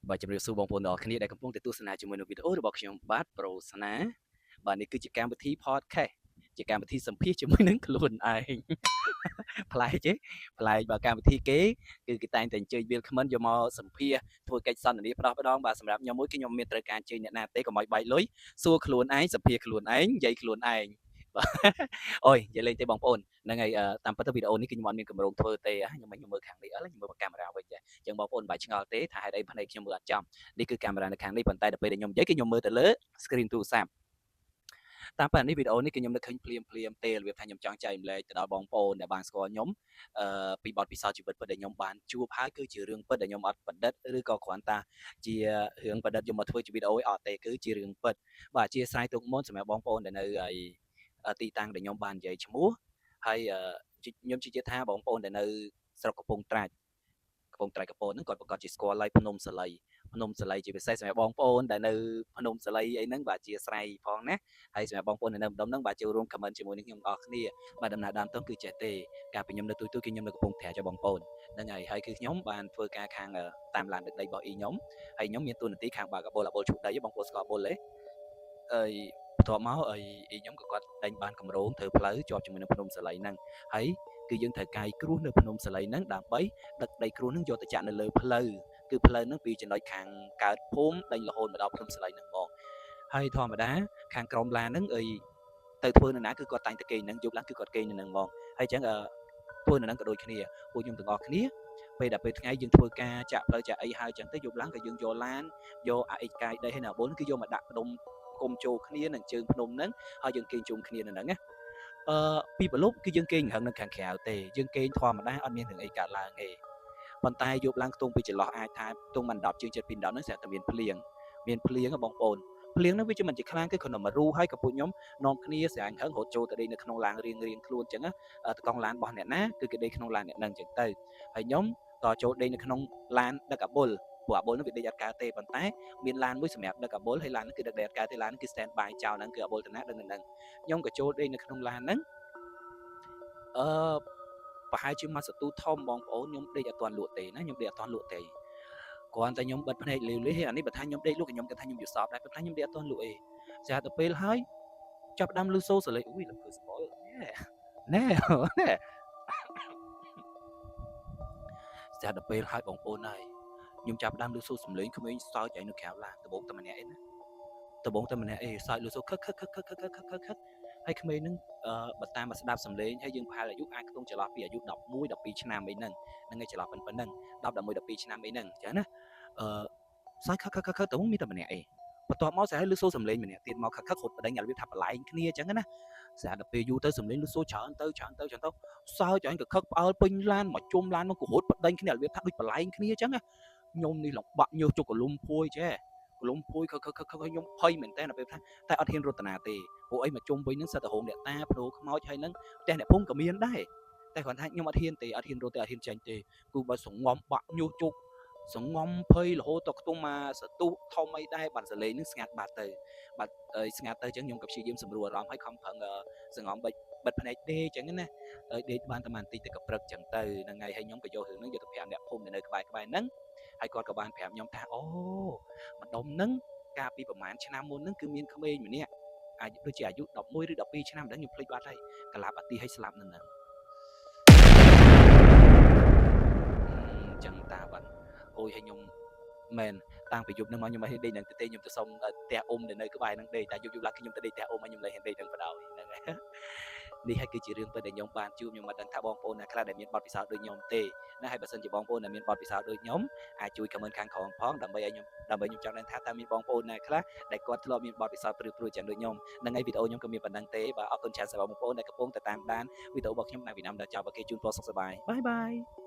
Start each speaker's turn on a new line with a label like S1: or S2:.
S1: បាទជំរាបសួរបងប្អូនទាំងអស់គ្នាដែលកំពុងតែទស្សនាជាមួយនឹងវីដេអូរបស់ខ្ញុំបាទប្រូស្នាបាទនេះគឺជាកម្មវិធី podcast ជាកម្មវិធីសម្ភាសជាមួយនឹងខ្លួនឯង ប្លែកទេប្លែកបាទកម្មវិធីគេគឺគេតែងតែអញ្ជើញវាគ្មិនយកមកសម្ភាសធ្វើកិច្ចសន្ទនាផ្ដោះផ្ដងបាទសម្រាប់ខ្ញុំមួយគឺខ្ញុំមានត្រូវការអញ្ជើញអ្នកណាទេកុំឲ្យបែកលុយសួរខ្លួនឯងសម្ភាសខ្លួនឯងនិយាយខ្លួនឯងបាទ អូយនិយាយលេងទេបងប្អូនហ្នឹងហើយតាមពិតទៅវីដេអូនេះគឺខ្ញុំអត់មានកម្រងធ្វើទេខ្ញុំមិនខ្ញុំមើលខាងនេះអត់ខ្ញុំមើលកាមេរ៉ាវិញចាអញ្ចឹងបងប្អូនមិនបាច់ឆ្ងល់ទេថាហេតុអីភ្នែកខ្ញុំមើលអត់ចំនេះគឺកាមេរ៉ានៅខាងនេះប៉ុន្តែដល់ពេលដែលខ្ញុំនិយាយគឺខ្ញុំមើលទៅលើ screen ទូរស័ព្ទតាមពិតនេះវីដេអូនេះគឺខ្ញុំនឹកឃើញភ្លាមភ្លាមទេរបៀបថាខ្ញុំចង់ចែករំលែកទៅដល់បងប្អូនដែលបានស្គាល់ខ្ញុំអឺពីបទពិសោធន៍ជីវិតពិតដែលខ្ញុំបានជួបហើយគឺជារឿងពិតដែលខ្ញុំអត់ប្រឌិតឬក៏គ្រាន់តែជារឿងប្រឌិតយកមកធ្វើជាវីដេអូអត់ទេគឺជារឿងពិតបាទអធិស្ឋានទុកមុនសម្រាប់បងប្អូនដែលនៅឯទីតាំងដែលខ្ញុំបាននិយាយឈ្មោះហើយខ្ញុំជឿជាក់ថាបងប្អូនដែលនៅស្រុកកំពង់ត្រាចកំពង់ត្រាចកពតហ្នឹងគាត់ប្រកាសជាស្គាល់ហើយភ្នំសលីភ្នំសលីជាពិសេសសម្រាប់បងប្អូនដែលនៅភ្នំសលីអីហ្នឹងបាទជាស្រ័យផងណាហើយសម្រាប់បងប្អូនដែលនៅម្ដុំហ្នឹងបាទចូលរួម comment ជាមួយនឹងខ្ញុំអស់គ្នាបាទដំណើរដើមតោះគឺចេះទេកាលពីខ្ញុំនៅទូទូគឺខ្ញុំនៅកំពង់ត្រាចបងប្អូនហ្នឹងហើយហើយគឺខ្ញុំបានធ្វើការខាងតាមឡានដឹកដីរបស់អ៊ីខ្ញុំហើយខ្ញុំមានតួនាទីខាងបាកបូលអបុលឈូកដីបងប្អូនស្គាល់បុលទេអីបន្ទាប់មកអីអ៊ីខ្ញុំក៏គាត់ដេញបានកម្រងធ្វើផ្លូវជាប់ជាមួយនឹងភ្នំសលីហ្នឹងហើយគឺយើងត្រូវកាយគ្រោះនៅភ្នំសលីហ្នឹងដើម្បីដឹកដីគ្រោះហ្នឹងយកទៅចាក់នៅលើផ្លូវគឺផ្លូវហ្នឹងពីចំណុចខាងកើតភូមិដេញរហូតមកដល់ភ្នំសលីហ្នឹងហ្មងហើយធម្មតាខាងក្រមឡានហ្នឹងអីទៅធ្វើនៅណាគឺគាត់តែងតែគេងហ្នឹងយប់ឡើងគឺគាត់គេងនៅហ្នឹងហ្មងហើយអញ្ចឹងធ្វើនៅហ្នឹងក៏ដូចគ្នាពួកខ្ញុំទាំងអស់គ្នាពេលដល់ពេលថ្ងៃយើងធ្វើការចាក់ផ្លូវចាក់អីហើយអញ្ចឹងទៅយប់ឡើងក៏យើងយកឡានយកអាអិចកាយដីហើយនៅបុលគឺយកមកដាក់ផ្ដុំគុំចូលគ្នានឹងជើងភ្នំហ្នឹងហើយយើងគេងជុំគ្នានៅហ្នឹងណាអឺពីប្រលប់គឺយើងគេងរឹងនៅខាងក្រៅទេយើងគេងធម្មតាអត់មានរឿងអីកើតឡើងទេប៉ុន្តែយប់ឡើងខ្ទង់ពីចន្លោះអាចថាខ្ទង់មិន10ជាង7ពី10ហ្នឹងស្រាប់តែមានភ្លៀងមានភ្លៀងបងប្អូនភ្លៀងហ្នឹងវាជាមិនជាខ្លាំងគឺគ្រាន់តែមករូហើយក៏ពួកខ្ញុំនាំគ្នាស្រាញហឹងរត់ចូលទៅដេកនៅក្នុងឡានរៀងរៀងខ្លួនអញ្ចឹងតកង់ឡានរបស់អ្នកណាគឺគេដេកក្នុងឡានអ្នកហ្នឹងអញ្ចឹងទៅហើយខ្ញុំក៏ចូលដេកនៅក្នុងឡានដឹកអាបុលព្រោះអាបុលហ្នឹងវាដេកអត់កើតទេប៉ុន្តែមានឡានមួយសម្រាប់ដឹកអាបុលហើយឡានហ្នឹងគឺដឹកដេកអត់កើតទេឡានហ្នឹងគឺ stand by ចោលហ្នឹងគឺអាបុលតាណាដឹកនៅហ្នឹងខ្ញុំក៏ចូលដេកនៅក្នុងឡានហ្នឹងអឺប្រហែលជាមួយសទូធំបងប្អូនខ្ញុំដេកអត់ទាន់លក់ទេណាខ្ញុំដេកអត់ទាន់លក់ទេគ្រាន់តែខ្ញុំបិទភ្នែកលីវលីអានេះបើថាខ្ញុំដេកលក់ខ្ញុំគិតថាខ្ញុំយល់សពដែរប៉ុន្តែខ្ញុំដេកអត់ទាន់លក់ទេស្រាប់តែពេលហើយចាប់ដើមលឺសូរសលេងអូយលំភើសបល់ណែណែស្រាប់តែពេលហើយបងប្អូនហើយខ្ញុំចាប់ដើមលឺសូរសំឡេងក្មេងសើចឯនៅក្រៅឡានដំបងតែម្នាក់ឯណាដំបងតែម្នាក់ឯងសើចលឺសូរខឹកខឹកខឹកខឹកខឹកខឹកខឹកខឹកហើយក្មេងហ្នឹងអឺបើតាមមកស្ដាប់សំឡេងហើយយើងប្រហែលអាយុអាចខ្ទង់ចន្លោះពីអាយុ11 12ឆ្នាំអីហ្នឹងហ្នឹងឯងចន្លោះប៉ុណ្្នឹង10 11 12ឆ្នាំអីហ្នឹងអញ្ចឹងណាអឺសើចខឹកខឹកខឹកទៅមានតែម្នាក់ឯងបន្ទាប់មកស្រាប់លឺសូរសំឡេងម្នាក់ទៀតមកខឹកខឹករត់បដិញរបៀបថាបលែងគ្នាអញ្ចឹងណាស្រាប់ដល់ពេលយូរទៅសំឡេងលឺសូរច្រើនទៅច្រើនទៅច្រើនទៅសើចអញក៏ខឹកផ្អើលពេញឡានមកជុំឡានមកក៏រត់បដិញគ្នារបៀបថាដូចបលែងគ្នាអញ្ចឹងណាខ្ញុំនេះលំបាក់ញើសជុកកលុំភួយចេះកលុំភួយខឹកខឹកខឹកខ្ញុំភ័យមែនតើដល់ពេលថាតែអត់ហ៊ានរត់តាណាទេព្រោះអីមកជុំវិញហ្នឹងសិតតែរោងអ្នកតាភ្នោខ្មោចហើយហ្នឹងផ្ទះអ្នកភូមិក៏មានដែរតែគ្រាន់ថាខ្ញុំអត់ហ៊ានទេអត់ហ៊ានរត់ទេអត់ហ៊ានចេញទេគឺបើសងំបាក់ញើសជុកសងំភ័យរហូតដល់ខ្ទង់មកសទុះធំអីដែរបាត់សលេងនឹងស្ងាត់បាត់ទៅបាត់ស្ងាត់ទៅអញ្ចឹងខ្ញុំក៏ព្យាយាមសម្រួលអារម្មណ៍ឲ្យខំប្រឹងសងំបិទបិទភ្នែកដេកអញ្ចឹងណាដេកបានតែបន្តិចទៅក៏ព្រឹកអញ្ចឹងទៅហ្នឹងហើយហើយខ្ញុំក៏យករឿងហ្នឹងយកទៅប្រាប់អ្នកភូមិដែលនៅក្បែរក្បែរហ្នឹងហើយគាត់ក៏បានប្រាប់ខ្ញុំថាអូម្ដុំហ្នឹងកាលពីប្រហែលឆ្នាំមុនហ្នឹងគឺមានក្មេងម្នាក់អាចដូចជាអាយុ11ឬ12ឆ្នាំមិនដឹងខ្ញុំភ្លេចបាត់ហើយកលាប់អាទីឲ្យស្លាប់នៅហ្នឹងអញ្ចឹងតាបាត់អូយឲ្យខ្ញុំមែនតាំងពីយប់ហ្នឹងមកខ្ញុំមិនហ៊ានដេកនឹងទេខ្ញុំទៅសុំផ្ទះអ៊ំដែលនៅក្បែរហ្នឹងដេកតែយប់យប់ឡើងខ្ញុំទៅដេកផ្ទះអ៊ំហើយខ្ញុំលែងហ៊ានដេកនឹងបណ្ដោយហ្នឹងហើយនេះហើយគឺជារឿងពិតដែលខ្ញុំបានជួបខ្ញុំមិនដឹងថាបងប្អូនណាខ្លះដែលមានបទពិសោធន៍ដូចខ្ញុំទេណាហើយបើសិនជាបងប្អូនដែលមានបទពិសោធន៍ដូចខ្ញុំអាចជួយ comment ខាងក្រោមផងដើម្បីឲ្យខ្ញុំដើម្បីខ្ញុំចង់ដឹងថាតើមានបងប្អូនណាខ្លះដែលគាត់ធ្លាប់មានបទពិសោធន៍ព្រឺព្រួចយ៉ាងដូចខ្ញុំហ្នឹងហើយវីដេអូខ្ញុំក៏មានប៉ុណ្្នឹងទេបាទអរគុណច្រើនសម្រាប់បងប្អូនដែលកំពុងតែតាមដានវីដេអូរបស់ខ្ញុំនៅវៀតណាមដល់ចប់អូខេជូនពរសុខសប្បាយ bye bye.